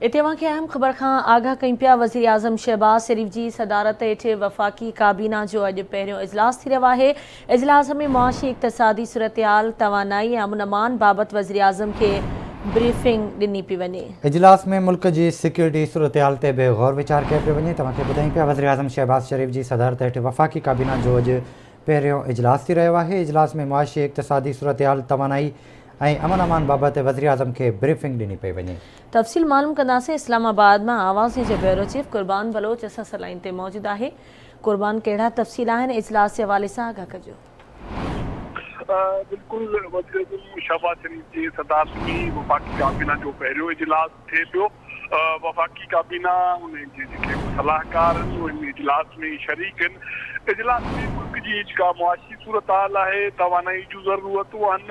اتي اوهان کي اهم خبر کان آگاهه ڪيون پيا، وزيراعظم شهباز شريف جي صدارت هيٺ وفاقي ڪابينا جو اڄ پهريون اجلاس ٿي رهيو آهي، اجلاس ۾ معاشي اقتصادي صورتحال، توانائي ۽ امن امان بابت وزيراعظم کي بريفنگ ڏني پئي وڃي. اجلاس ۾ ملڪ جي سيڪيورٽي صورتحال تي به غور ويچار ڪيو پيو وڃي، توهان کي ٻڌايون پيا وزيراعظم شهباز شريف جي صدارت هيٺ وفاقي ڪابينا جو اڄ پهريون اجلاس ٿي رهيو آهي، اجلاس ۾ معاشي اقتصادي صورتحال، توانائي ۽ امن امان بابت وزيراعظم کي بريفنگ ڏني پئي وڃي. تفصيل معلوم ڪنداسين اسلام آباد مان آواز نيوز جي بيورو چيف قربان بلوچ اسان سان لائين تي موجود آهي قربان ڪهڙا تفصيل آهن اجلاس جي حوالي سان آگاهه ڪجو. بلڪل وزيراعظم شهباز شريف جي صدارت ۾ وفاقي ڪابينا جو پهريون اجلاس ٿئي پيو. وفاقي ڪابينا ان جي جيڪي به صلاحڪار آهن اهي ان اجلاس ۾ شريڪ آهن. اجلاس ۾ ملڪ جي جيڪا معاشي صورتحال آهي، توانائي جون ضرورتون آهن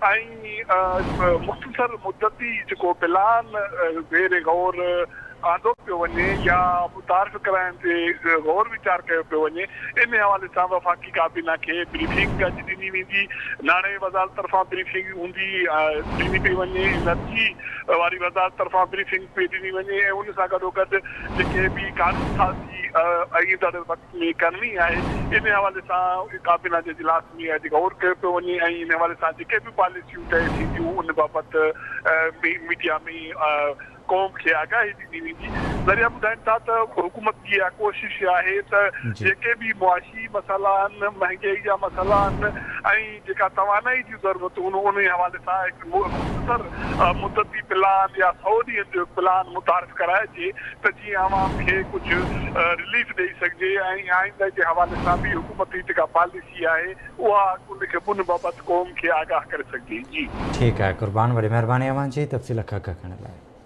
۽ مختصر مدتي جيڪو پلان زير غور آندو پيو وڃي يا متعارف ڪرائڻ تي غور ويچار ڪيو پيو وڃي ان حوالي سان وفاقي ڪابينا کي بريفنگ اڄ ڏني ويندي. ناڻي وزارت طرفان بريفنگ هوندي ڏني پئي وڃي، انرجي واري وزارت طرفان بريفنگ پئي ڏني وڃي ۽ ان سان گڏوگڏ جيڪي به قانون سازي ايندڙ وقت ۾ ڪرڻي آهي ان حوالي سان ڪابينا جي اجلاس ۾ اڄ غور ڪيو پيو وڃي ۽ ان حوالي سان جيڪي به پاليسيون طئي ٿينديون ان بابت ميڊيا ۾ قوم کي آگاهي ڏني ويندي. ذريعا ٻڌائين ٿا ته حڪومت جي اها ڪوشش آهي ته جيڪي به معاشي مسئلا آهن، مهنگائي جا مسئلا آهن ۽ جيڪا توانائي جون ضرورتون آهن انهي حوالي سان هڪ مختصر مدتي پلان يا سئو ڏينهن جو پلان متعارف ڪرائجي ته جيئن عوام کي ڪجهه رليف ڏئي سگهجي ۽ آئنده جي حوالي سان به حڪومتي جيڪا پاليسي آهي اها ان کي ان بابت قوم کي آگاهه ڪري سگهجي. جي. ٺيڪ آهي قربان وڏي مهرباني اوهان جي تفصيل کان آگاهه ڪرڻ لاء.